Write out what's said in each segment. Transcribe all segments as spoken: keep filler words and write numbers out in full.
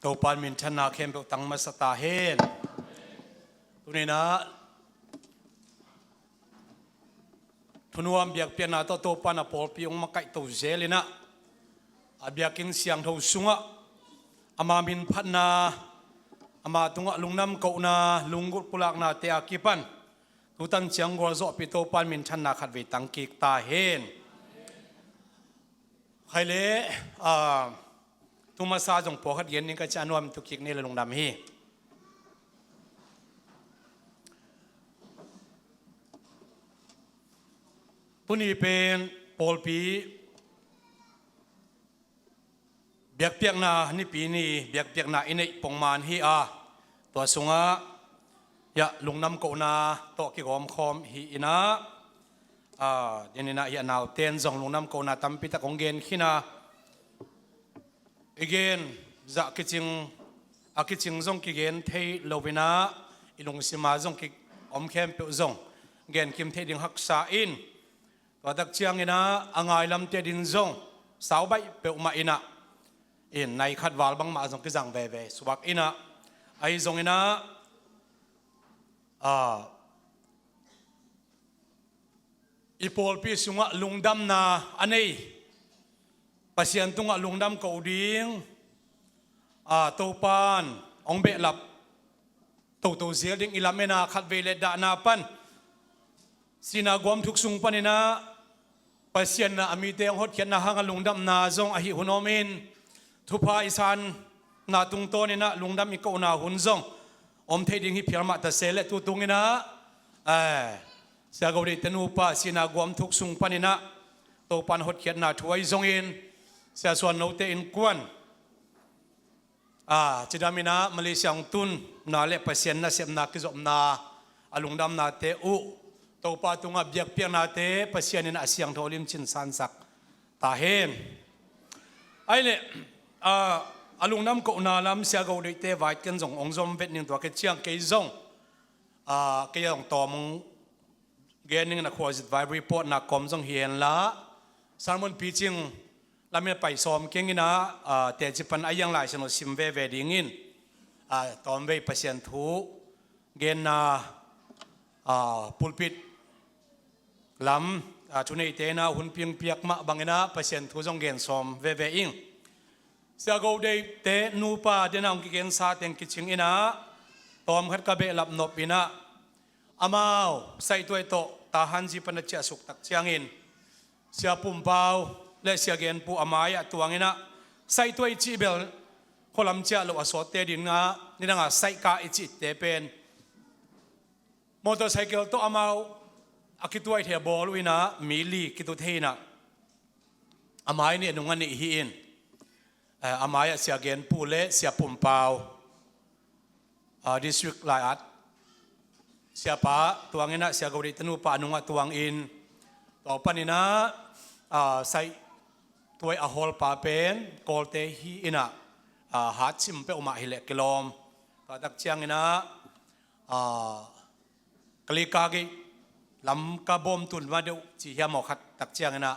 Topa'n minthanna khempeuh tang masa ta hen. Tuninah thunuam biakpiakna tawh Topa'n a pawlpi hong makaihto zelinah a biakinn siangtho sungah ama minphatna, ama tungah lungdam kohna, lunggulh pulaknate a kipan tutan ciang gualzawhpih Topa'n minthanna khatvei tangkik ta hen. Khaile, a, thu masa zong pawlkhat gen ding ka cih a nuam tukik ni le lungdam hi. Tuni pen pawlpi biakpiakna nipi ni, biakpiakna i neih pongman hi a, tua sungah ya lungdam kohna tawh kigawmkhawm hi inah, a, deninah hi a naute'n zong lungdam kohna tampitak hong gen khin a, i gen zah kicing, a kicing zong kigen thei loinah i lungsima zong ki om khempeuh zong genkim theih ding haksa in, tua tak cianginah a ngailamte din zong sau baih peuhmah inah, in nai khat val bangmah zong kizang veve suak inah, ahi zonginah, a, i pawlpi sungah lungdamna a nei, Pasian tungah lungdam ko ding, a, Topa'n hong behlap toto zial ding i lamena khatvei le dahna pan sihna guam thuk sung paninah Pasian a mite hong hotkhiatna hanga lungdamna zong ahi hun om in, thupha i sanna tungtawninah lungdam i kohna hun zong om thei ding hi phial mah ta se le, tutunginah, eh, Sia Go Deih te nupa sihna guam thuk sung paninah Topa'n hotkhiatna thu ahi zongin Sia Suan Note innkuan, a, cidaminah Malaysia hong tunna le Pasian nasepna kizopna a lungdamnate uh Topa tungah biakpiaknate Pasian in a siangtho limcin sansak ta hen. Ahi le, a, a lungdam kohna lam Sia Go Deih te vai ken zong hong zom vet ning, tua kei ciang kei zong, a, kei zong tawm hong gen ning, na khuazit vai report na kawm zong hi henla, sermon preaching lamin a pai sawm kenginah, a, teci pan a iang lai sino sim veve dingin, a, tawmvei Pasian thu genna, a, pulpit lam, a, thuneite inah hun piangpiak mah banginah Pasian thu zong gen sawm veve ing. Sia Go Deih te nupa dena hong kigensa teng kicing inah tawmkhat ka behlap nop inah, amau saihtuai tawh Tahan zi pan a ciahsuk tak ciangin Sia Pum Pau le Sia Gen Pu a mai-ah tuanginah, saihtuai cih bel khualam ciah loh a sawtte dinga, nidanga saihkah i cihte pen motorcycle tawh amau a kituai thei a bawl uh inah mi li kitu thei inah, a mai nih a nung a nih hi in, eh, a mai-ah Sia Gen Pu le Sia Pum Pau, ah, district lai-at siapa tuanginah Sia Go Deih te nupa a nungah tuangin, tua paninah, ah, saihtuai a hawlpa pen Kawlte hi inah, ah, hat sim peuhmah hileh kilawm. Tua tak cianginah, ah, Kalika gei lam ka bawm tun ma deuh ci hiam aw khat tak cianginah,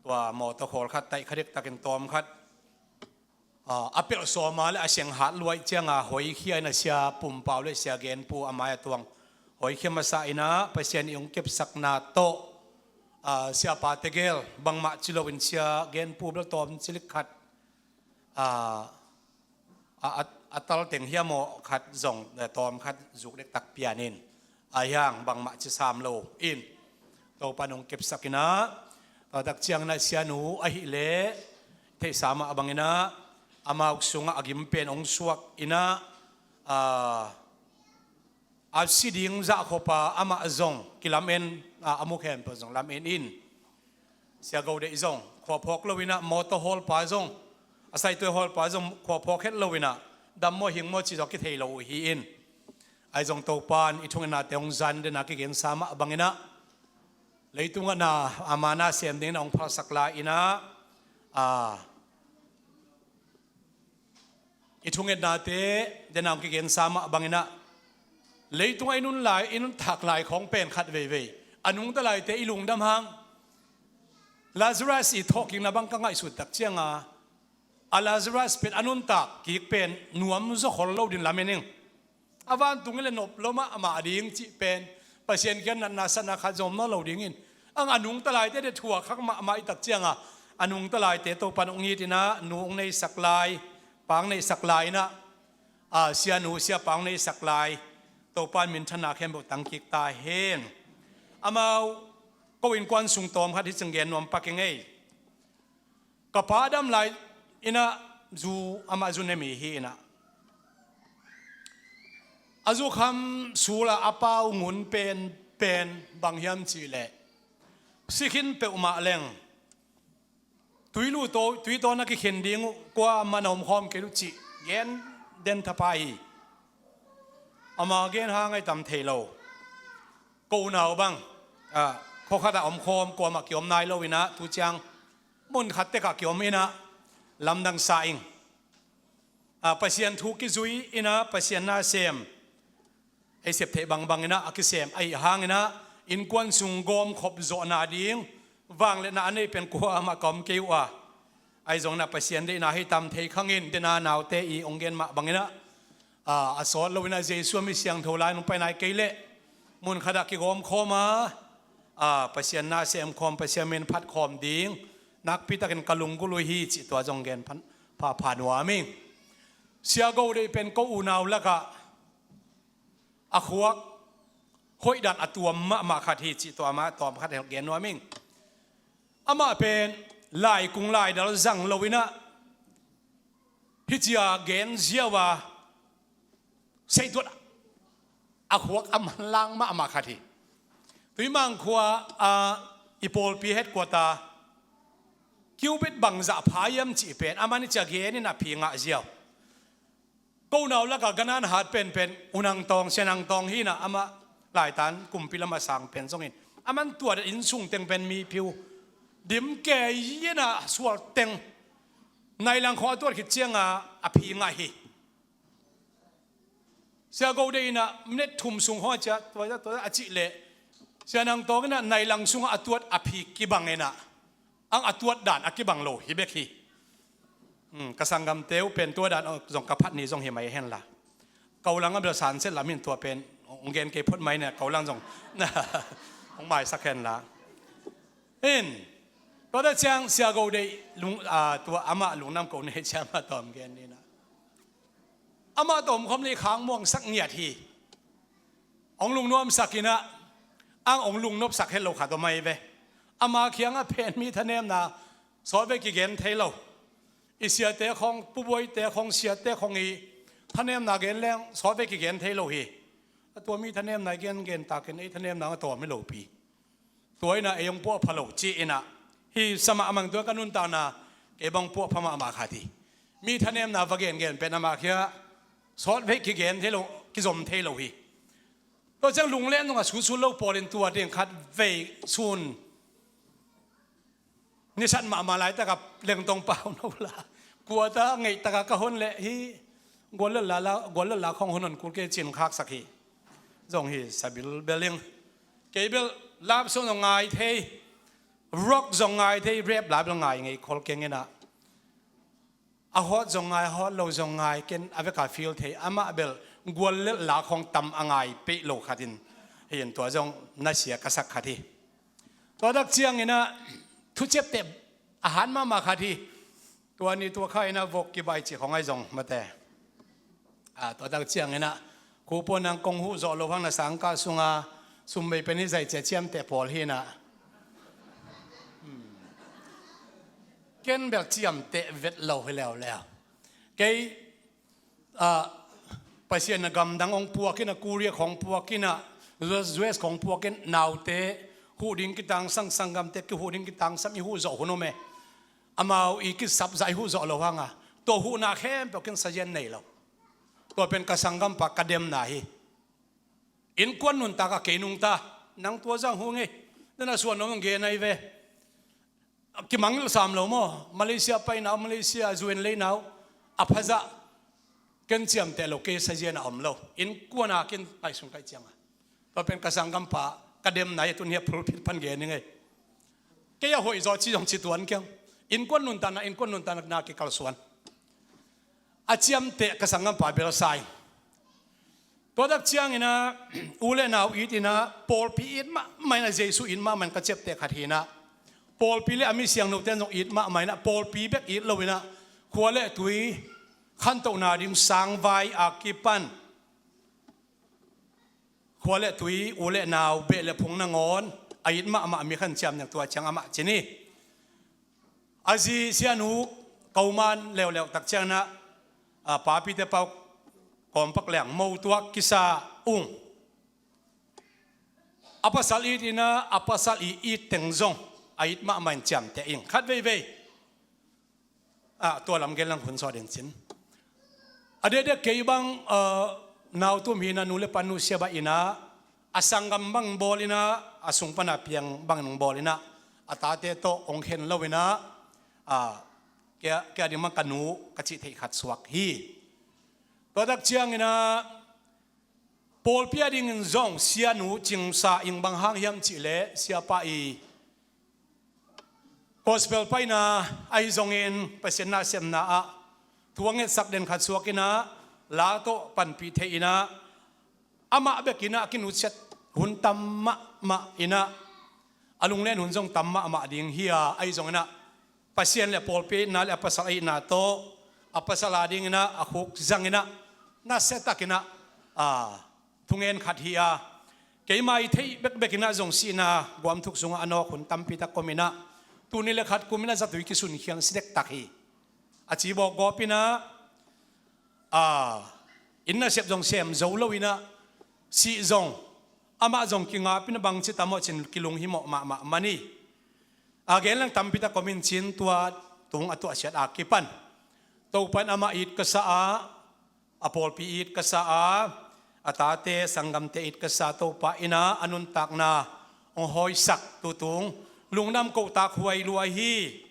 tua mawtaw khawl khat taih kha dek takin tawm khat, ah, a pelh sawma le a seng hat luaih cianga hoikhia inah Sia Pum Pau le Sia Gen Pu a mai-ah tuang hoikhia masa inah Pasian i hong kepsakna tawh, ah, siapa tegel bangmah ci loin Sia Gen Pu bel tawm cilik khat, ah, a, a, a tal teng hiam aw khat zong, eh, tawm khat zuk dektak pianin, a hiang bangmah ci sam lo in, Topa in hong kepsak inah, tua tak cianginah Sianu ahileh theihsa mah banginah amau sungah a gim pen hong suak inah, ah, a si ding zahkhopa amah zong kilamen, a, a mu khempeuh zong lamen in, Sia Go Deih zong khuaphawk loinah, mawtaw hawlpa zong, a saihtuai hawlpa zong khuaphawk het loinah, dam maw hing maw ci zong kithei lo uh hi in, ahi zong Topa'n i thungennate hong zan dena kigensa mah banginah leitungah na, ama na sem dinginah hong phalsak lai inah, a, i thungennate dena hong kigensa mah banginah, leitungah i nun lai, i nuntak lai khawng pen khat veivei a nungta laite i lungdam hang. Lazarus i thawhkikna bang ka ngaihsut tak cianga, A Lazarus pen a nuntak kik pen nuam zaw khol lo ding lamen ing. A vantung in le nop lo mahmah ding cih pen Pasian kiang natna satna khat zom nawn lo dingin, ang a nungta laite de thuak khak mahmah i tak cianga, a nungta laite Topan ong it inah, nu ong neisak lai, pa ong neisak lai inah, a, sianu siapa ong neisak lai, Topan minthanna khempeuh tangkik ta hen. Amau ko innkuan sung tawm khat hi cing gen nuam pak ing ei. Ka pa dam lai inah, zu, amah zu ne mi hi inah, a zukham sula a pau ngun pen, pen bang hiam cihleh, sikhin peuhmah leng tui lu to, tui tawna kikhin ding uh, kua man a omkhawm kei uh cih gen den thapa hi. Ama gen hang ai tam thei lo. Ko unau bang, a, khua khatah omkhawm, kuamah kiom nai lo inah, tu ciang mun khat tekah kiom inah, lamdang sa ing. A, Pasian thu kizui inah, Pasian na sem, ei sep theih bangbang inah a kisem ahi hang inah, innkuan sung gawmkhop zawhna ding vangliatna a nei pen kuamah ka om kei uh a, ahi zong inah Pasian deihna hi tam thei khangin, dena naute i ong gen mah bang inah, a, a sawt lo inah Jesu a mi siangtho lai nong pai nai kei leh mun khatah kigawmkhawm a, a, Pasian na semkhawm, Pasian min phatkhawm ding nakpi takin ka lunggulh uh hi cih tua zong gen phan, pha, pha nuam ing. Sia Go Dei pen ko unau lakah a khuak hoihdan a tuam mahmah khat hi cih tua amah tawm khat hi gen nuam ing. Amah pen laikung laidal zang lo inah, hih cia gen ziau a, seihtuat a khuak a manlang mahmah khat hi. Tuimang khua, a, i pawlpi headquarter, cubit bangzah pha hiam cih pen aman hih cia gen inah phi ngah ziau. Ko unau lakah ganan hat penpen U Nang Tawng, Sia Nang Tawng hi inah, amah laitan kumpi lam a sang pen zongin, aman tua inn sung teng pen mi phiu dim kei inah sual teng nai lang khawng a tuat khit cianga a phi ngah hi. Sia Go Dei inah minute thum sung haw cia tua, tua a cih leh, Sia Nang Tawng inah nai lang sungah a tuat a phi kibang inah, ang a tuat dan a kibang lo hi bek hi. Hmm, ka sanggamte uh pen tua dan, oh, zong ka phat ni zong hi mai hen la. Ko lang a bel san set lam hin tua pen ong gen kei phot mai ne, ko lang zong ong maisak hen la. In, tua ta ciang Sia Go Dei lung, a, tua amah lungnam ko nei ciang amah tawm gen ni na. Amah tawm khawm lei khang muangsak ngiat hi. Ong lungnuamsak inah, ang ong lungnopsak het lo khat om ahi ve. Ama kiangah pen mi thanemna sawtvei kigen thei lo. I siate khawng, pubuaite khawng, siate khawng i thanemna gen leng sawtvei kigen thei lo hi. A tua mi thanemna i gen gen takin ei thanemna a tawm hi lopi. Tua inah ei hong puahpha lo ci inah, hi sama amang tua ka nuntakna kei bang puahpha mahmah khat hi. Mi thanemna va gengen pen amah khia sawtvei kigen thei lo, kizom thei lo hi. Tua ciang lunglen zongah susu lo pawlin tua ding khat vei sun nisat mahmah laitakah lengtong pau no la, kuata ngeihtakah ka hon leh hi. Guallel la, guallel la khawng hon hon kul kei cin khaksak hi. Zong hi sabil beling. Kei bel lap song zong ngai thei, rock zong ngai thei, rap la bel ngai ngei khol keng inah. A hawt zong ngai, a hawt lo zong ngai, ken a veka feel thei. Amah bel guallel la khawng tam a ngai peih lo khatin, hi in tua zong nasia ka sak khat hi. Tua dak ciang inah thuciapteh a han mahmah khat hi. Tua ni tua kha inah vok kibai ci khawng ahi zong mate. A, tua dak ciang inah, kupuan nang kong huh zawh lo hang na sangkah sunga sum bei pen hi zai cia ciamteh pawl hi inah. Hmm. Ken bel ciamteh vet lo hi leuleu. Kei, a, Pasian na gamdang ong puak inah, Korea khawng puak inah, U S khawng puak in naute huh ding kitangsang, sanggamte kihuh ding kitangsam i huh zawh hun om e. Amau i kisap zah i huh zawh lo hanga, tua huhna khempeuh ken sazian nei lo. Tua pen ka sanggampa ka demna hi. Innkuan nuntakah kei nungta, nang tua zang hung hi. Nana suan nong gen ahi ve. Kimangngilh sam lo maw? Malaysia paina uh, Malaysia zu in leina uh a phazah ken ciamteh lo, kei sazian a om lo. Innkuana ken ngaihsun kaih cianga, tua pen ka sanggampa ka demna hi. Tun hi a pulpit pan gen ning ei. Kei a hoih zaw ci zong ci tuan keng. Innkuan nuntakna, innkuan nuntakna kikalsuan. a ciamteh ka sanggampa belsa ing. Tua tak ciangin ah u le nau it in ah, pawlpi it mahmah in ah, Jesu it mahmah in ka ciapteh khat hi in ah, pawlpi le a mi siangthote zong it mahmah in ah, pawlpi bek it lo in ah, khua le tui khantohna ding sangvai a kipan khua le tui, u le nau, beh le phung nangawn a it mahmah mi khat in ciamteh ing, tua ciang amah cin hi. A zi sianu ko man leuleu tak ciangin ah, a papite pau kawmpak leng mo tuak kisa ung. A pasal it in ah, a pasal i it teng zong a it mahmah in ciamteh ing khat veivei. Ah, tua lam gen lang hun sawt den cin. A dekdek kei bang, ah, nau tum hi in ah, nu le pa nusia bah in ah, a sanggam bang bawl in ah, a sung pan a piang bang in hong bawl in ah, a tate tawh hong khen lo in ah, ah, kei a, kei a ding bang ka nu ka cih theih khat suak hi. Tua tak ciangin ah, pawlpi a dingin zong sianu cingsa ing, bang hang hiam cih leh siapa i gospel paina ahi zongin Pasian nasepna ah thu a ngetsak den khat suak in ah, la tawh panpih theih in ah, amah bek in ah a kinutsiat hun tam mahmah in ah, a lunglen hun zong tam mahmah ding hi a, ahi zongin ah Pasian le pawlpi itna le a pasal a itna tawh, a pasal a dingin ah a khuk zang in ah, nasia tak in ah, ah, thungen khat hi a, keima i theih bekbek in ah zong sihna guam thuk sungah a nawk hun tampi tak om in ah, tuni le khat kum in ah zatui kisun khiang si dektak hi. A ci bawk gawp in ah, ah, inn nasep zong sem zo lo in ah, sih zong, amah zong kingap in ah, bangci tam aw cin kilung himawh mahmah man hi. A gen lang tampi tak om in cin, tua tung a tuahsiat a kipan Topa in amah it ka sa a, a pawlpi it ka sa a, a tate sanggamte it ka sa, Topa in ah a nuntakna hong hawisak, tutung lungdam kohtak huai luai hi.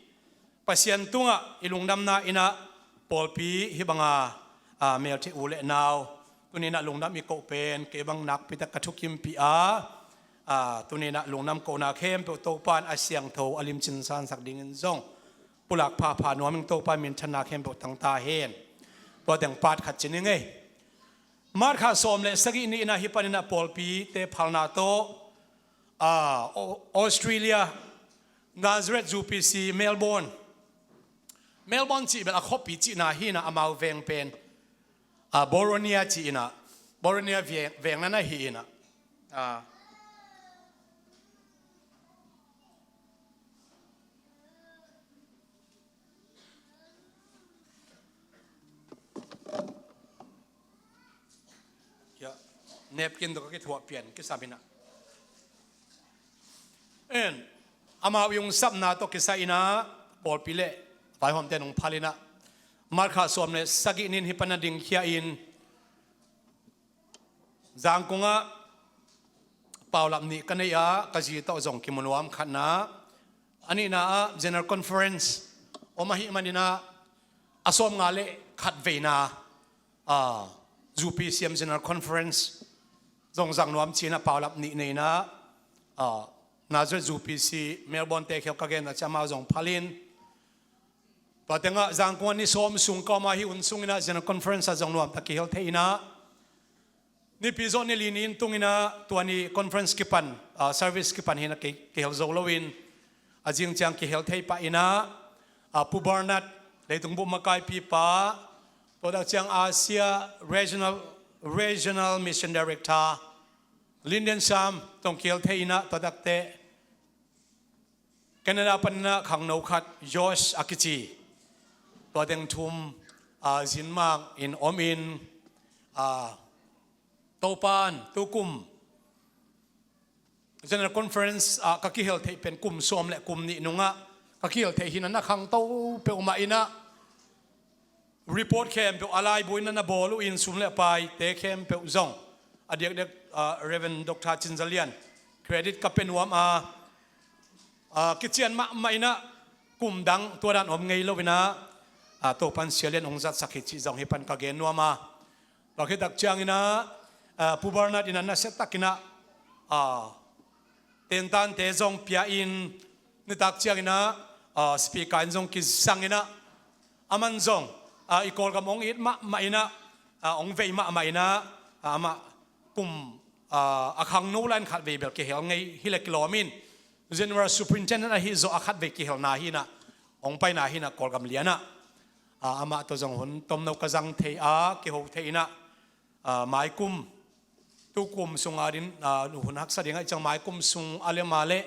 Pasian tungah i lungdamna in ah pawlpi hih banga, ah, meltheih u le nau tuni in ah lungdam i koh pen kei bang nakpi tak ka thukimpih a, ah, tuni in ah lungdam kohna khempeuh Topa in a siangtho a limcin sansak dingin zong pulak phapha nuam ing. Topa minthanna khempeuh tang ta hen. Tua teng part khat ci ning ei. March kha sawm le sagih ni in ah hih panin ah pawlpite phalna tawh, ah, Au-, Australia, Nazareth U P C, Melbourne. Melbourne cih bel a khuapi cihna hi in ah, amau veng pen, ah, Boronia ci in ah, Boronia veng, veng na na hi in ah. Ah. Napkin tawh ka kithuah pian kisam in ah. En, amau i hungsapna tawh kisai in ah, pawlpi le vaihawmte in hong phal in ah, March kha sawm le sagih ni in hih pan a dingkhia in, Zangkong ah paulap nih ka nei a, ka zi tawh zong kimu nuam, khatna. A nihna ah General Conference om ahih manin ah, a sawmnga le khat veina, ah, U P C M General Conference zong zang nuam ci in ah paulap nih nei in ah, ah, Nazareth U P C Melbourne te khel ka gen a, ci amau zong phal in, tua teng ah Zangkong ah ni sawm sung ka om a, hih hun sung in ah General Conference ah zong nuamtak kihel thei in ah, nipi zawh ni li ni in tung in ah, tua ni conference kipan, ah, service kipan hi in ah, kei, kihel zo lo in, a zing ciang kihel thei pah in ah, ah, Pu Bernard, leitung bup makaipipa, tua tak ciang Asia Regional, Regional Mission Director Linden Sam tawh kihel thei in ah, tua tak teh Canada panin ah khangno khat, Josh a kici, tua teng thum, ah, zinmak in om in, ah, Topa in tukum General Conference ah ka kihel theih pen kum sawm le kum nih nungah ka kihel theih hi in ah, na khangto peuhmah in ah, report khempeuh a laibu in ah na bawl uh in, sum le paite khempeuh zong a diakdiak, ah, Reverend Doctor Cin Za Lian credit ka pia nuam a, ah, kician mahmah in ah, kum dang tua dan om ngei lo in ah, ah, Topa in Sia Lian hong zatsak hi cih zong hih pan ka gen nuam a. Tua khit tak ciangin ah, ah, Pu Bernard in ah nasia tak in ah, ah, tentante zong pia in, nitak ciangin ah, ah, speaker in zong kizang in ah, aman zong a, i Kawlgam hong it mahmah inah, a, hong vei mahmah inah, a, amah kum, a, a khangno lai-in khat vei bel kihel ngei hi leh kilawm in, General Superintendent ahi zawh a khat vei kihelna hi inah, hong paina hi inah Kawlgam lianah. A, amah tawh zong hun tomno ka zang thei a, kiho thei inah, a, maikum, tukum sung a ding, a, hun haksa ding ahih ciang maikum sung a lem a leh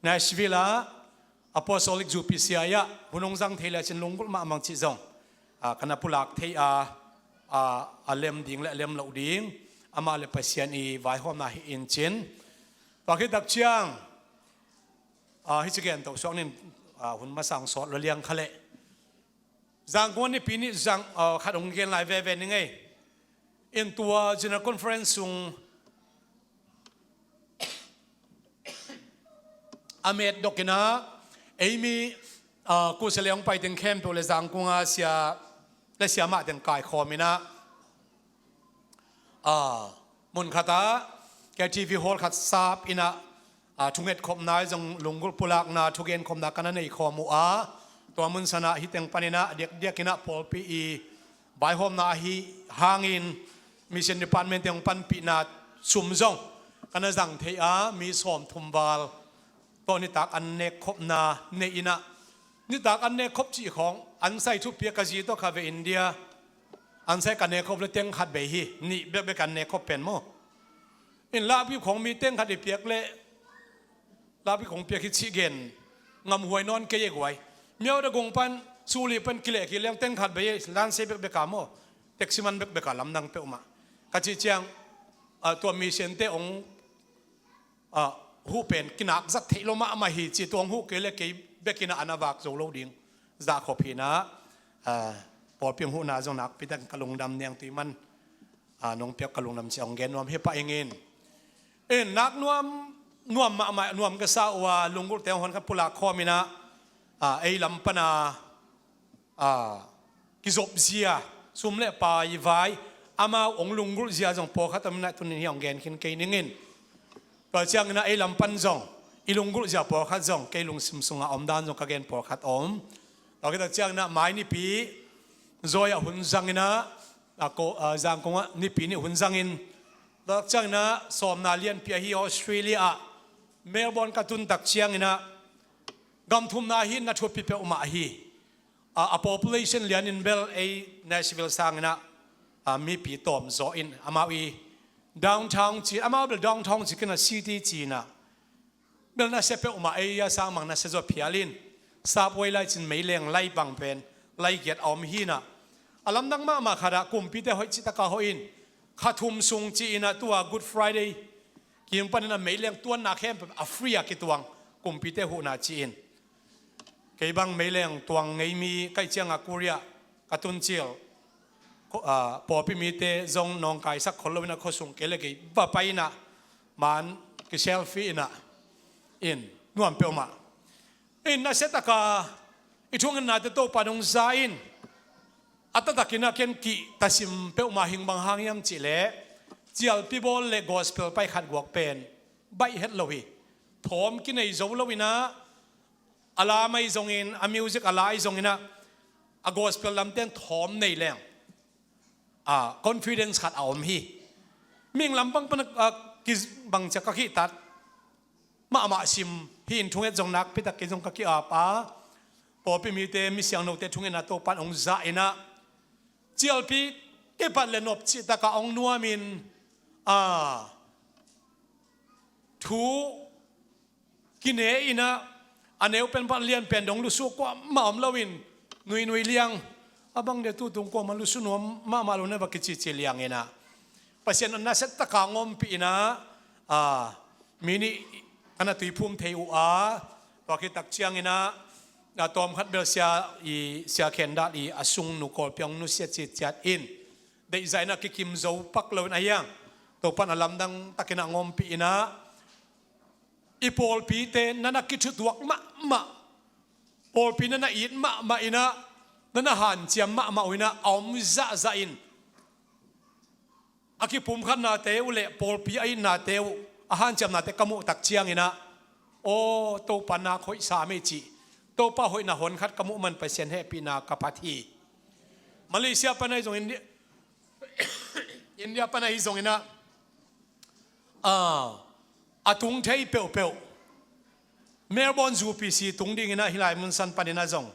Nashville ah Apostolic Zupisia ah hun hong zang thei le cin lunggulh mahmah cih zong, a, ka na pulak thei a, a, a lem ding le a lem loh ding amah le Pasian i vaihawmna hi in cin. Tua khit tak ciang, a, hi ci gen to suak ning, a, hun masang sawt lo liang kha leh. Zangkong ah Nipi nih zang, a, khat hong gen lai veve ning ei. In tua General Conference sung a met dok inah, ei mi, a, kusia le hong pai teng khempeuh le Zangkong a sia le siamah teng kaikhawm inah, a, mun khat ah K T V hall khat sap inah, a, thunget khopna i zong lunggulh pulakna thugen khopna ka na nei khawm uh a, tua mun san ah hi teng pan inah diakdiak inah pawlpi i vaihawmna ahi hangin Mission Department teng hong panpihna sum zong ka na zang thei a, mi sawmthum val tawh nitak an nek khopna nei inah, nitak an nek khop cih khawng an sai thupiak ka zi tawh kha ve India. An sai ka nek khop le teng khat bei hi, nih bekbek an nek khop pen maw. In lahpi khawng mi teng khat i piak le lahpi khawng piak hi cih gen ngamhuai nawn kei e guai. Myawaddy kong pan, Suli pan kileh kik leng teng khat bei, lansei bekbek a maw, taxi man bekbek a lamdang peuhmah. Ka cih ciang, a, tua mission te hong, a, huh pen kinak zat theih lo mahmah hi ci, tua hong huh kei le kei bek inah an a vak zo lo ding zah khop hi inah, a, pawlpi hong huhna zong nakpi tak ka lungdam niang tui man, a, nong piak ka lungdam ci hong gen nuam hi pah ing in. In nak nuam, nuam mahmah, nuam ka sa uh a, lunggulhte hong hon khat pulak khawm inah, a, ei lam pan a, a, kizop zia, sum le pai vai, amau hong lunggulh zia zong pawlkhat om inah tuni hi hong gen khin kei ning in. Tua ciang inah ei lam pan zong i lunggulh zia pawlkhat zong kei lungsim sungah om dan zong ka gen pawlkhat om. Tua khit tak ciang inah mai Nipi zawi ah hun zang inah, a, ko, a, Zangkong ah Nipi nih hun zang in, tua tak ciang inah sawmna lianpi ahi Australia ah Melbourne ka tun tak ciang inah gam thumna hi na thupi peuhmah hi. A, a population lian in bel ei Nashville sang inah, a, mipi tawm zaw in, amau i downtown ci, amau bel downtown ci kei inah city ci inah bel nasia peuhmah, ei a sang mang nasia zaw phial in, subway lai cin meileng lai bang pen lai giat a om hi inah, a lamdang mahmah khat ah kumpite hoih cih tak a hoih in, kha thum sung ci inah tua Good Friday kim pan inah meileng tuanna khempeuh a free a kituang, kumpite huhna ci in. Kei bang meileng tuang ngei mi ka hih ciang a Korea ka tun cil, kho-, a, pawlpi mite zong nawngkaisak khol lo inah khuasung kei le kei va pai inah man kiselfie inah, in nuam peuhmah. In nasia tak a i thungetnate Topa in hong za in, a taktak inah ken kihtasim peuhmah hi ing. Bang hang hiam cih leh cialpi bawl le gospel pai khat guak pen baih het lo hi. Thawm kinei zo lo inah, a lam ahi zongin, a music a la ahi zong inah, a gospel lamte in thawm nei leng, a, confidence khat a om hi. Mihing lam bang pan, a, kibang ciang ka kihtat mahmah sim hi in, thunget zong nakpi tak kei zong ka ki-ap a, pawlpi mite, mi siangthote thungetna Topa in hong za inah, cialpi kipat le nop cih tak a hong nuam in, a, thu kine inah, a neu pen pan lian pen dong lusu kuamah om lo in, nuinui liang, a bang le tutung kuamah lusu nuam mahmah lo na va kicici liang inah, Pasian in nasia tak a hong ompih inah, a, mi nih ka na tuiphum thei uh a, tua khit tak ciang inah, a, tawmkhat bel sia i, sia Khen Dal i a sungnu Kawl Piang nusia citciat in, deihzah inah kikim zo pak lo in a hiang, Topa in a lamdang tak inah hong ompih inah, i pawlpite na na kithutuak mahmah, pawlpi na na it mahmah inah, na na hanciam mahmah uh inah a om zahzah in, a kipumkhatnate uh le pawlpi a itnate uh, a hanciamnate ka muh tak ciang inah, aw, Topa nak hoih sam ei cih, Topa hoihna hon khat ka muh man Pasian hehpihna ka phat hi. Malaysia pan ahi zongin, India pan ahi zongin ah, ah, a tung thei peuhpeuh Melbourne U P C tung dingin ah hih lai mun san panin ah zong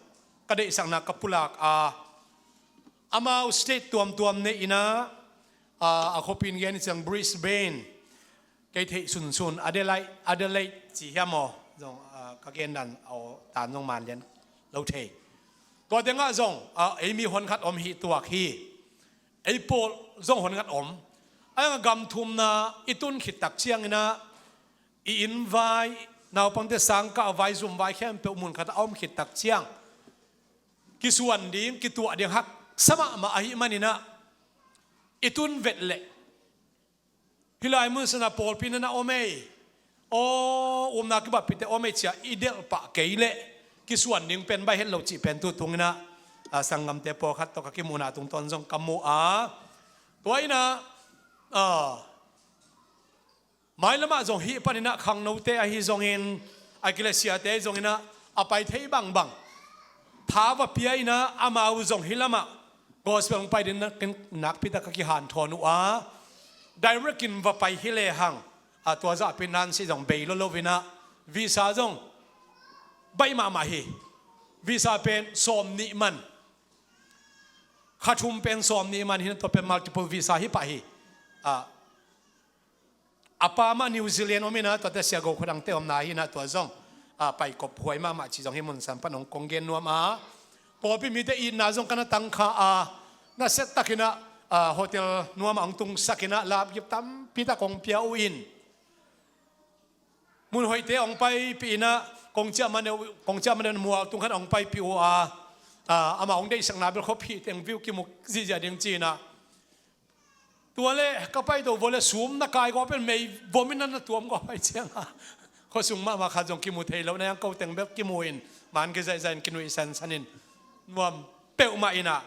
ka deihsakna ka pulak a, amau state tuamtuam nei in ah, ah, a khuapi in gen ciang Brisbane, kei theih sunsun Adelaide, Adelaide ci hiam aw, zong, ah, ka gen dan aw tan zong man lian lo thei. Tua tengah zong, ah, ei mi honkhat om hi tuak hi. Ei pawl zong honkhat om. A gam thumna i tun khit tak ciangin ah, i inn vai, naupangte sangkah vai, zum vai khempeuh mun khat a om khit tak ciang, kisuan ding, kituah ding haksa mahmah ahih manin ah, i tun vet leh hih lai mun san ah pawlpi na na om ei, aw, upna kibappihte om ei ci-a i delh pah kei leh kisuan ding pen baih het lo cih pen tu tungin ah, ah, sanggamte pawlkhat tawh ka kimuhna tungtawn zong ka mu a. Tua in ah, ah, mailam ah zong hih panin ah khangnote ahi zongin, a eklesiate ahi zongin ah, a pai thei bangbang tha va pia in ah, amau zong hih lamah gospel hong pai ding nak, nakpi tak ka kihanthawn uh a, direct in va pai hi lehang, a, tua zahpi nan si zong bei lo lo in ah, visa zong baih mahmah hi. Visa pen sawm nih man, kha thum pen sawm nih man hi in ah, tua pen multiple visa hi pah hi. A, a pa mah New Zealand om in ah, tuate sia go khuadangte omna hi in ah, tua zong, a, paikop huai mahmah ci zong hih mun san pan hong kong gen nuam a. Pawlpi mite itna zong ka na tangkha a, na set takin ah, a, hotel nuam ah hong tungsak in ah, lapgip tampi tak hong pia uh in, mun hoihte hong paipih in ah, kong ciah maneu, kong ciah maneu mual tung khat hong paipih uh a, a, amah hong deihsakna bel khuaphih teng view kimu zihziah ding ci in ah. Tua leh ka paito vua leh sum na kai gawp in mei vom in na tuam gawp pai ciang a, khuasung mahmah khat zong kimu thei lo na, yang ko teng bel kimu in, man kizaihzaih in kinuih sansan in, nuam peuhmah in ah,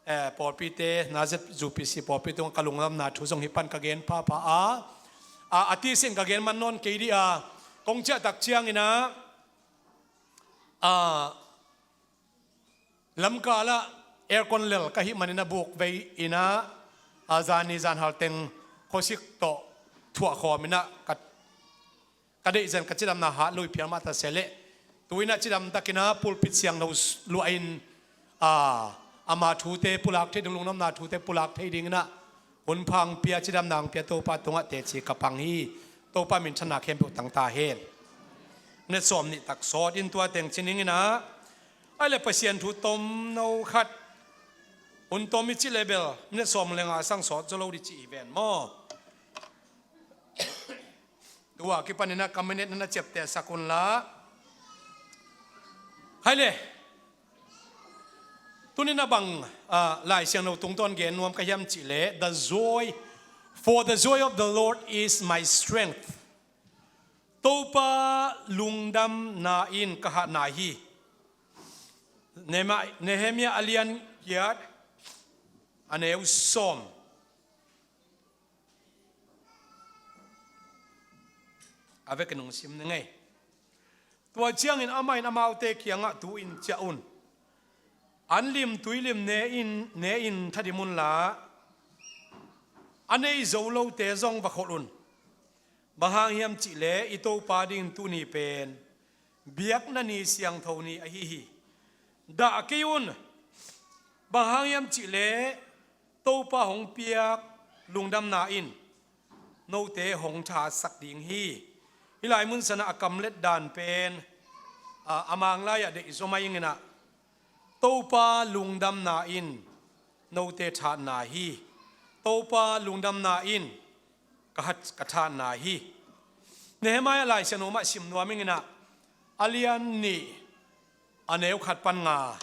eh, pawlpite, Nazareth U P C pawlpi tungah ka lungdamna thu zong hih pan ka gen phapha a, a, a tisi in ka gen man nawn kei dih a, kong ciah tak ciangin ah, a, lamkal ah aircon lel ka hih manin ah buk vei in ah, a, zani zanhal teng khuasik tawh thuah khawm in ah ka, ka deih zen ka cidamna hat lui phial mah ta se leh, tu in ah cidam takin ah pulpit siangtho luah in, a, ama thute pulak thei ding, lungdamna thute pulak thei dingin ah hun pha hong pia, cidamna hong pia Topa tungah teci ka pang hi. Topa minthanna khempeuh tang ta hen. Minute sawm nih tak sawt in tua teng ci ning in ah, ai le Pasian thu tomno khat, hun tom i cih leh bel minute sawm le nga sang sawt zaw lo dih cih hi ven maw? Tua kipanin ah ka minute na na ciaptehsak un la. Hai le, tuni in ah bang, ah, Lai Siangtho tungtawn gen nuam ka hiam cih leh, the joy, for the joy of the Lord is my strength. Topa lungdamna in ka hatna hi. Nehemiah, Nehemiah a lian giat, a neu sawm. A vekin hong sim ning ei. Tua ciangin amah in amaute kiangah, tu-in ciah un. An lim tuilim ne in, ne in thadim unla, a nei zo lote zong va kholh un. Bang hang hiam cih leh i Topa dingin tuni pen biakna ni, siangtho ni ahi hi. Dah kei un. Bang hang hiam cih leh Topa hong piak lungdamna in note hong thahatsak ding hi. Hih lai mun san ah a kamlet dan pen, a, a Mang lai ah deih zaw mai ing in ah, Topa lungdamna in note thahatna hi. Topa lungdamna in ka hat, ka thahatna hi. Nehemiah Lai Siangtho mah sim nuam ing in ah, a lian nih, a neu khat pan nga.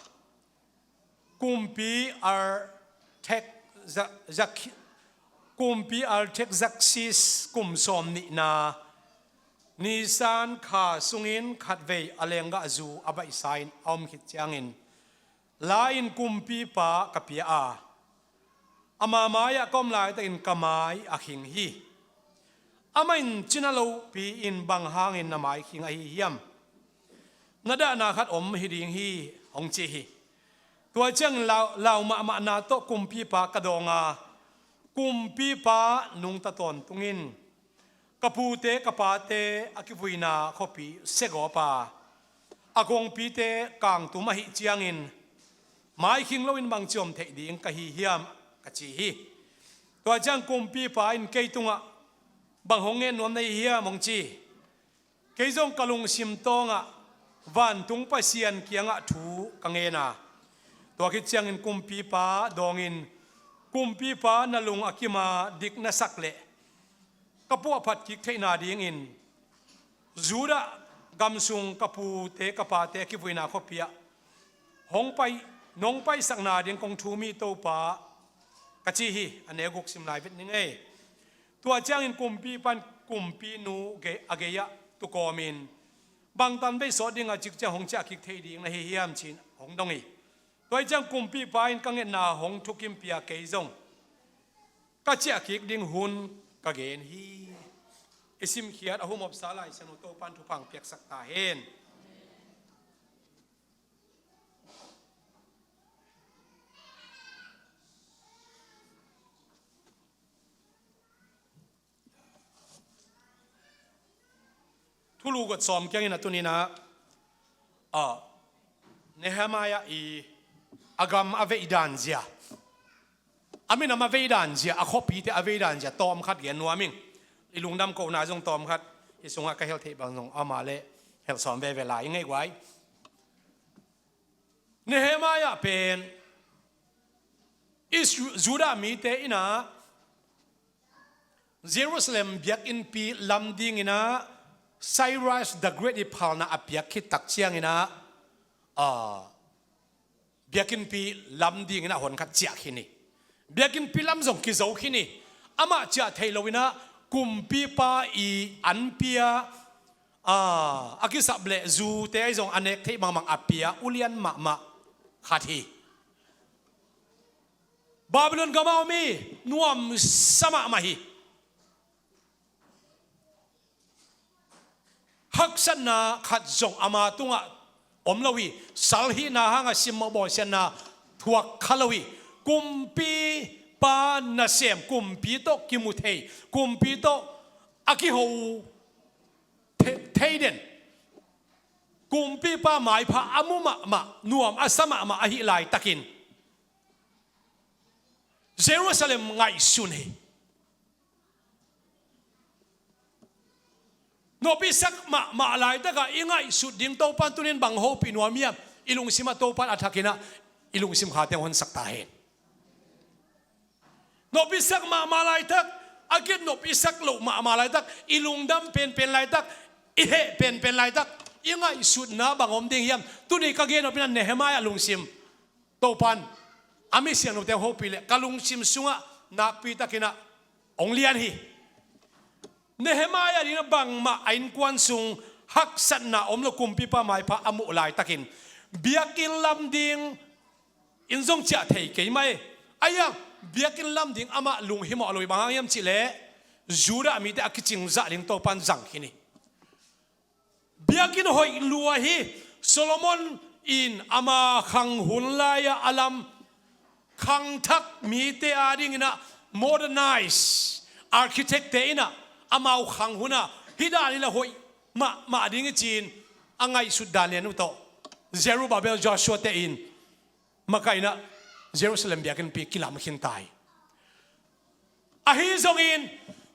Kumpi Artak-, Zak-, Zak-, Kumpi Artaxerxes kum sawm nihna Nisan kha sungin khatvei a lenggahzu a baihsa in a om khit ciangin, la-in kumpipa ka pia a, ama mai-ah ka om laitakin ka mai a khing hi. Amah in, "Cina lopi-in bang hangin na mai khing ahi hiam? Na dahna khat om hi ding hi," hong ci hi. Tua ciangin lau, lau mahmahna tawh kumpipa ka dawng a, kumpipa nungta tawntung in ka pute ka pate a kivuina khuapi segawp a, a kongpite kangtum ahih ciangin maikhing loin bangci om theih ding ka hi hiam, ka ci hi. Tua ciang kumpipa in kei tungah, "Bang hong ngen nuam na hi hiam?" hong ci. Kei zong ka lungsim tawngah vantung Pasian kiangah thu ka ngen a, tua khit ciangin kumpipa dawngin, kumpipa na lung a kima dik na sak leh ka puahphat kik theihna dingin Judah gam sung ka pute ka pate a kivuina khuapi ah hong pai, nong paisakna ding kong thum hi Topa, ka ci hi. A neu guk sim lai vet ning ei. Tua ciangin kumpipa in kumpinu gei, a gei-ah tu kawmin, "Bangtan vei sawt ding a cik ciang hong ciah kik thei ding na hi hiam?" ci-in hong dong hi. Tua hi ciang kumpipa in ka ngetna hong thukimpih a, kei zong ka ciah kik ding hun ka gen hi. I simkhiat a humopsa Lai Siangtho Topa'n thupha piaksak ta hen. Thulu got sawm kiangin a tuninah, ah, Nehemiah i a gam a veih dan zia, a minam a veih dan zia, a khuapite a veih dan zia tawmkhat gen nuam ing. I lungdam kohna zong tawmkhat, i sungah ka hel theih bang zong amah le hel sawm veve lai i ngei guai. Nehemiah pen Is-, Judah mite inah Jerusalem biakinnpi lam dinginah Cyrus the Great i phalna a piak khit tak cianginah, ah, biakinnpi lam dinginah hon khat ciah khin hi. Biakinnpi lam zong kizo khin hi. Amah ciah theih loinah kumpipa i anpi-a, ah, a kisap leh zute ahi zong a nek theih bangmang a pia ulian mahmah khat hi. Babylon gama om hi, nuamsa mahmah hi. Haksatna khat zong ama tungah om lo hi. Sal hihna hanga simmawh bawlsiatna thuak kha lo hi. Kumpipa nasem, kumpi tawh kimu thei, kumpi tawh a kiho the-, thei den, kumpipa maipha a mu mahmah, nuam a sa mahmah ahih laitakin Jerusalem ngaihsun hi. Nopsak mahmah laitakah i ngaihsut ding Topa'n tunin bang hopih nuam hiam? I lungsimah Topa'n a thakinah i lungsim kha teng honsak ta hen. Nopsak mahmah laitak, a kiat nopsak loh mahmah laitak, i lungdam penpen laitak, i heh penpen laitak, i ngaihsutna bang om ding hiam? Tuni ka gen nopna Nehemiah lungsim Topa'n a mi siangthote hopih leh ka lungsim sungah nakpitakinah hong lian hi. Nehemiah dinah bangmah a innkuan sung haksatna om lo, kumpipa maipha a muh laitakin biakinn lam ding in zong ciah thei kei mah e. Ahi hang biakinn lam ding amah lunghimawh lo hi. Bang hang hiam cihleh Judah mite a kicing zah ding Topa'n zang khin hi. Biakinn hoih lua hi. Solomon in ama khang hun lai-a a lam khangthak mite adinginah modernize architect-te inah amau khang huna hih dan hi leh hoih mahmah ding hi ci-in a ngaihsut dan lian uh tawh Zerubbabel, Joshua-te in makaihna Jerusalem biakinnpi kilam khin ta hi. Ahi zongin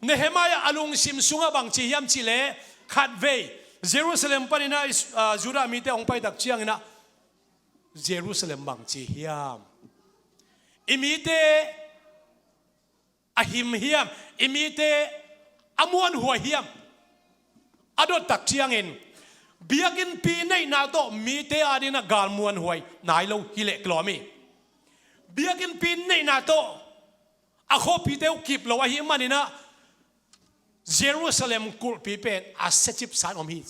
Nehemiah a lungsim sungah bang ci hiam cihleh, khatvei Jerusalem paninah, ah, Judah mite hong paitak cianginah, Jerusalem bang ci hiam? I mite a him hiam? I mite a muanhuai hiam? A dottak ciangin biakinnpi neihna tawh mite adinah gal muanhuai nai lo hi leh kilawm hi. Biakinnpi neihna tawh a khuapite uh kip lo ahih maninah Jerusalem kulhpi pen a siacipsa-in om hi.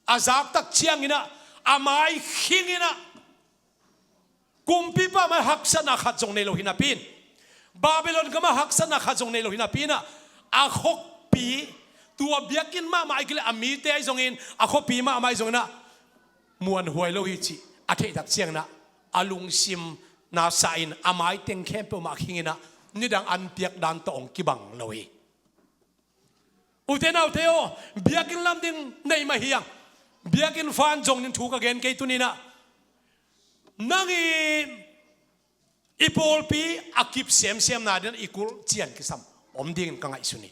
A zaktak cianginah a mai khinginah kumpipa mai haksatna khat zong nei lo hi napi-in, Babylon gamah haksatna khat zong nei lo hi napi-inah, a khuapi, tua biakinn mahmah ahih kei leh a mite ahi zongin, a khuapi mahmah ahi zonginah muanhuai lo hi cih a theihtak cianginah A lungsim na sa in a mai teng khempeuh mah khing in ah, nidang an piak dan tawh hong kibang lo hi. Ute naute aw, biakinn lam ding nei mah hi hang. Biakinn fan zong in thu ka gen kei tuni in ah, nang i, i pawlpi a kip semsemna ding in i kulh cian kisam om dingin ka ngaihsun hi.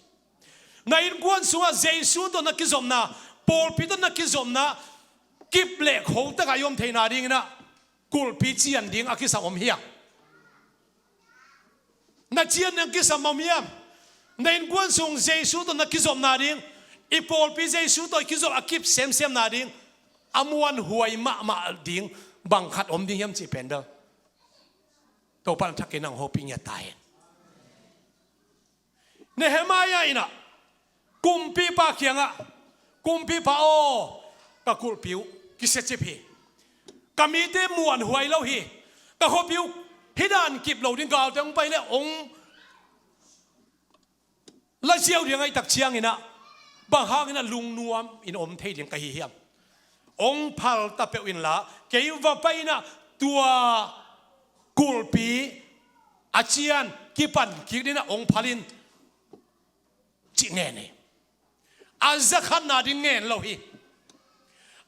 Na innkuan sungah Jesu tawh na kizopna, pawlpi tawh na kizopna kip leh kho takah i om theihna ding in ah, kulhpi cian ding a kisam om hiam? Na cian ding a kisam om hiam? Na innkuan sung Jesu tawh na kizopna ding, i pawlpi Jesu tawh i kizop a kip semsemna ding, a muanhuai mahmah ding bang khat om ding hiam cih pen bel Topa'n a thak in hong hopih ngiat ta hen. Nehemiah in ah kumpipa kiangah, "Kumpipa aw, ka kulhpi uh kisiacip hi. Ka mite muanhuai lo hi. Ka khuapi uh hih dan kip lo ding, galte hong pai leh hong laziau ding ahih tak ciangin ah, bang hangin ah lungnuam in om thei ding ka hi hiam? Hong phal ta peuh inla, kei va pai in ah tua kulhpi a cian kipan kik ding in ah hong phal in," cih ngen hi. A zakhatna ding ngen lo hi.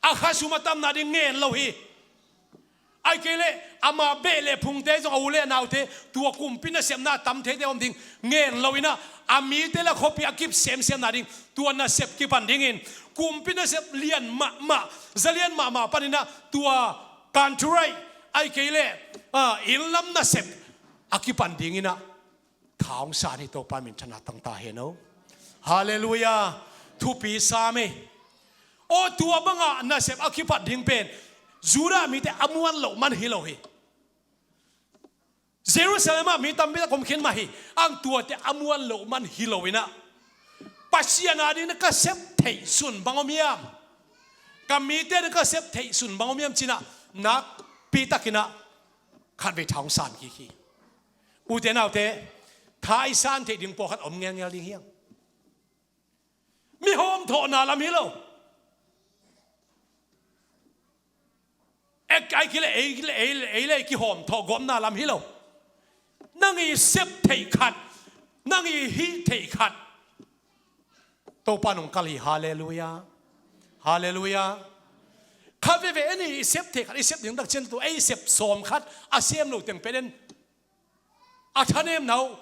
A khasum a tamna ding ngen lo hi. Ahih kei leh ama beh leh phungte zong, a u leh a naute, tua kumpi nasepna a tam theite om ding ngen lo in ah, a mite leh khuapi a kip semsemna ding, tua nasep kipan dingin, kumpi nasep lian mahmah, za lian mahmah panin ah tua kanturai, ahih kei leh, ah, inn lam nasep a kipan dingin ah tha hong san hi. Topa minthanna tang ta hen aw. Halleluiah. Thupi sam hi. Aw, tua bangah nasep a kipat ding pen Judah mite a muan loh man hi lo hi. Jerusalem ah mi tampi tak om khin mah hi. Ang tuate a muan loh man hi lo in ah, Pasian a dingin ka sep theih sun bang om hiam? Ka mite a dingin ka sep theih sun bang om hiam ci-in ah, nakpi takin ah khatvei tha hong san kik hi. Ute naute, tha i san theih ding pawlkhat om ngelngel ding hi hang. Mi hawmthawhna lam hi lo. Ek, ahih kei leh ei, ei, ei leh ei kihawmthawh gawpna lam hi lo. Nang i sep theih khat, nang i hih theih khat, Topa in hong kalh hi. Halleluiah. Halleluiah. Khat veve en hi, i sep theih khat i sep ding tak ciang, tua ei sep sawm khat a sem lo teng pen en, a thanemna uh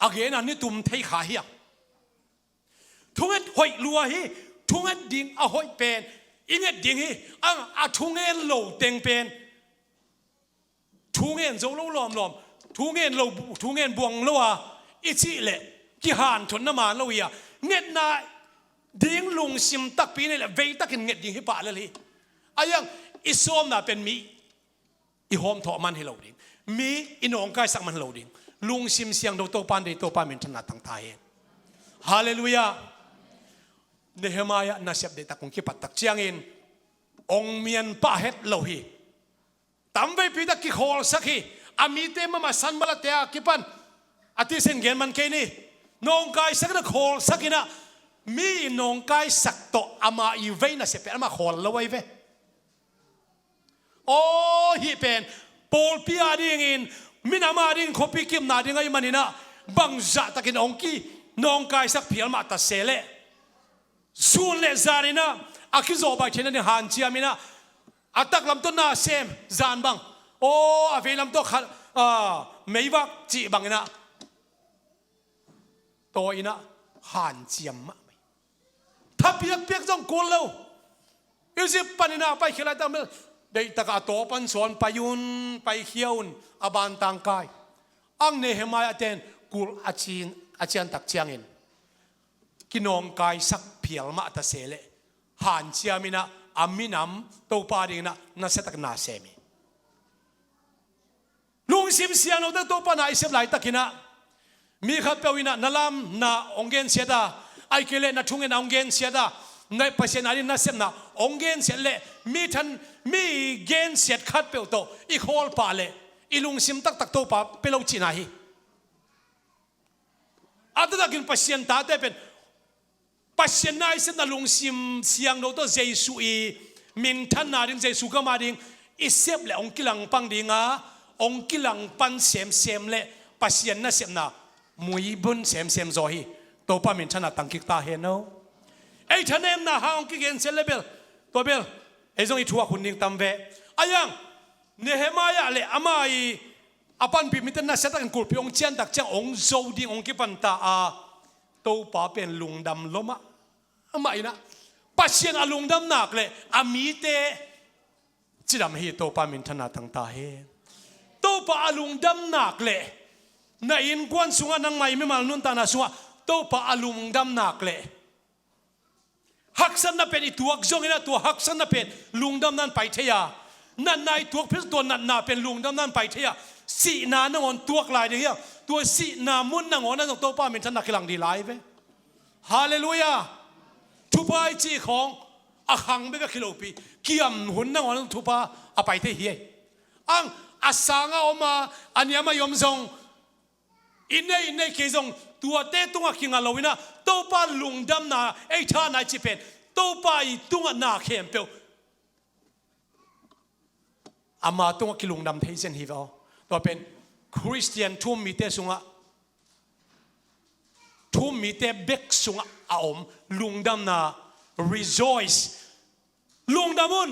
a gen a ni tum thei kha hi hang. Thunget hoih lua hi. Thunget ding a hoih pen i nget ding hi. Ang a thungen lo teng pen thungen zo lo lawmlawm, thungen lo, thungen buang lo a i cih leh kihanthawn na man lo hi a, ngetna ding lungsim takpi nei leh veitakin nget ding hi pah lel hi. Ahi hang i sawmna pen mi i hawmthawh man hi lo ding, mi i nawngkaisak man hi lo ding. Lungsim siangtho Topa in deih, Topa minthanna tang ta hen. Halleluiah. Nehemiah nasep deihtak hong kipat tak ciangin hong mian pah het lo hi. Tamveipi tak kikhawlsak hi. A mite mahmah Sanballat te a kipan, a tisen gen man kei ni. Nawngkaisak in a khawlsak in ah, mi i nawngkaisak tawh ama i vei nasep pen amah khawl lo ahi ve. Aw, hih pen pawlpi a dingin, minam a dingin, khuapi kipna ding ahih manin ah, bangzah takin hong kinawngkaisak phial mah ta se leh, sun le zan in ah a kizawhbaih theihna ding hanciam in ah, a taklam tawh nasem, zan bang, aw, a veilam tawh khat, a, meivak cih bang in ah, tawi in ah hanciam mahmah hi. Tha piakpiak zong kul lo. Egypt panin ah a paikhia laitak bel, deihtak a, a taw pan sawn pai un, paikhia un, a bantang kai. Ang Nehemiah ten kulh a cian, a cian tak ciangin, kinawngkaisak phial mah ta se leh, hanciam in ah, a minam Topa dingin ah nasia takin nasem hi. Lungsim siangtho tak Topa na i sep laitakin ah, mi khatpeuh in ah na lamna hong gensiat a, ahih kei leh na thungetna hong gensiat a, na Pasian a dingin nasepna hong gensiat leh, mi than, mi gensiat khatpeuh tawh i khawl pah leh, i lungsim taktak Topa pia lo cihna hi. A taktakin Pasian tate pen, Pasian na i sepna lungsim siangtho tawh Jesu i minthanna ding, Jesu gam a ding i sep le hong kilangpang dinga, hong kilangpan semsem le Pasian nasepna muibun semsem zaw hi. Topa minthanna tangkik ta hen o. Ei thanemna hang hong kigen sel le bel, tua bel ei zong i thuak hun ding tam ve. A yang Nehemiah le ama i a panpih mite nasiatakin kulhpi hong ciantak ciang hong zo ding hong kipanta a, Topa pen lungdam lua mahmah inah, Pasian a lungdam nak le a mite cidam hi. Topa minthanna tangta hi. Topa a lungdam nak le na innkuan sungah, nangmah i mimal nuntakna sungah Topa a lungdam nak le haksatna pen i tuak zongin ah, tua haksatna pen lungdamna in pai thei a, natna i tuak pen, tua natna pen lungdamna in pai thei a, sihna nangawn tuak lai ding hi a, tua sihna mun nangawn ah zong Topa minthanna kilang ding lai ve. Halleluiah. Thupha i cih khawng a khang bekbek hi lopi, kiam hun nangawn ah zong thupha a pai thei hi. Ang a sanga om a, a niama i om zong, i nei, i nei kei zong, tuate tungah kinga lo inah, Topa lungdamna ei thahna i cih pen Topa i tungah na khempeuh ama tungah kilungdam thei zen hi ve aw. Tua pen Khristian thu-um mite sungah, thu-um mite bek sungah a om lungdamna, rejoice. Lungdam un.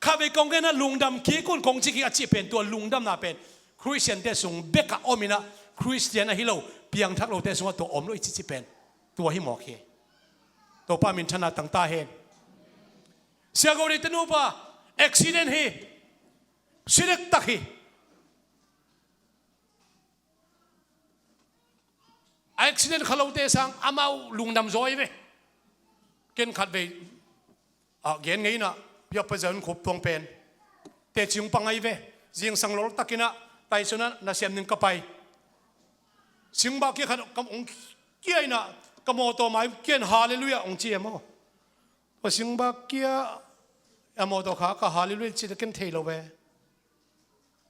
Khatvei kong genna lungdam kik un, kong ci kik a cih pen, tua lungdamna pen Khristiante sung bekah om inah, Khristian ahi lo, piangthak lote sungah tua om lo i cih cih pen tua hi mawk hi. Topa minthanna tangta hen. Sia Go Dei te nupa accident hi. Si dektak hi. A accident kha lote sang amau lungdam zaw hi ve. Ken khatvei a gen ngei inah, biakpa zan khup tuang pen teci hong pang ahi ve. Zingsang loltak inah Tyson ah nasem ding ka pai. Singbak kia khat ka hong kia inah, ka mawtaw mai kia in halleluiah hong ci e maw. Tua singbak kia a mawtaw kha ka halleluiah cih ken thei lo ve.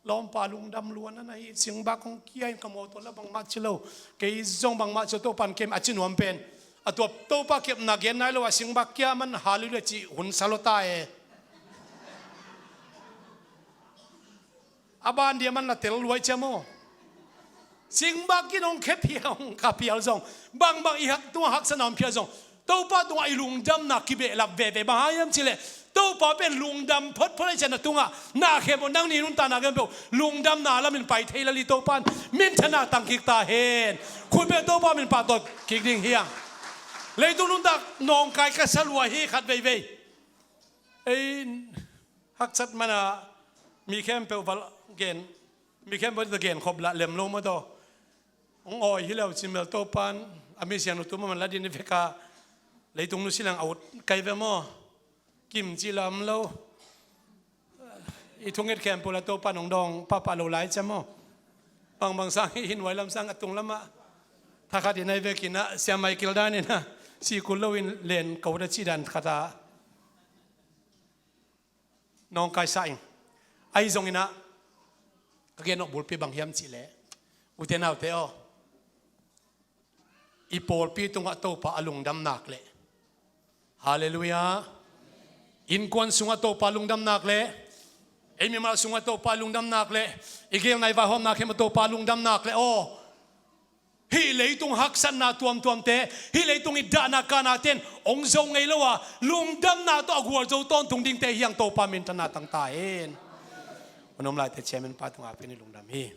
Lawmpa lungdam lua na na hi, singbak hong kia in ka mawtaw la bangmah ci lo. Kei zong bangmah ci lo, Topa in kem a ci nuam pen. A tua Topa kepna gen nai lo a singbak kia man halleluiah cih hun sa lua ta e. A ban dia man la tel luai cia maw. Singbak kia in hong khep hi a hong ka pial zong. Bangbang i hak tungah haksatna hong phial zong. Topa tungah i lungdamna kibehlap veve bang hang hiam cih leh, Topa pen lungdam photphot ahih ciangin na tungah na khempeuh, nang nih nuntakna khempeuh lungdamna lamin pai thei lel hi. Topa in minthanna tangkik ta hen. Khut beng, Topa min pahtawi kik ding hi hang. Leitung nuntak nawngkai ka sa lua hi khat veivei. Ei haksat mana mi khempeuh val gen, mi khempeuh tua gen khop lah lem lo maw taw. Hong awi hi lo cin bel Topa in a mi siangtho tu mahmah la ding i vek a, leitung nusia leng a ut kai ve maw? Kim cih lah om lo. I thunget khempeuh lah Topa in hong dawng pahpah lo lai cia maw? Bangbang sang hi, hih nuai lam sang a tung lamah thakhat in a i vekin ah Sia Michael dan in ah sih kul loin len ko da cih dan khat ah nawngkaisa ing. Ahi zongin ah ka gen nop bulpi bang hiam cih leh, ute naute aw, i pawlpi tungah Topa a lungdam nak leh, halleluiah, innkuan sungah Topa lungdam nak leh, ei mimal sungah Topa lungdam nak leh, i gelna i vaihawmna khempeuh Topa lungdam nak leh aw, hih leitung haksatna tuamtuamte, hih leitung i dahna kahnate in hong zo ngei lo a, lungdamna tawh a gualzo tawntung dingte hi hang. Topa minthanna tang ta hen. Hun om laite chairman pa tungah pen i lungdam hi.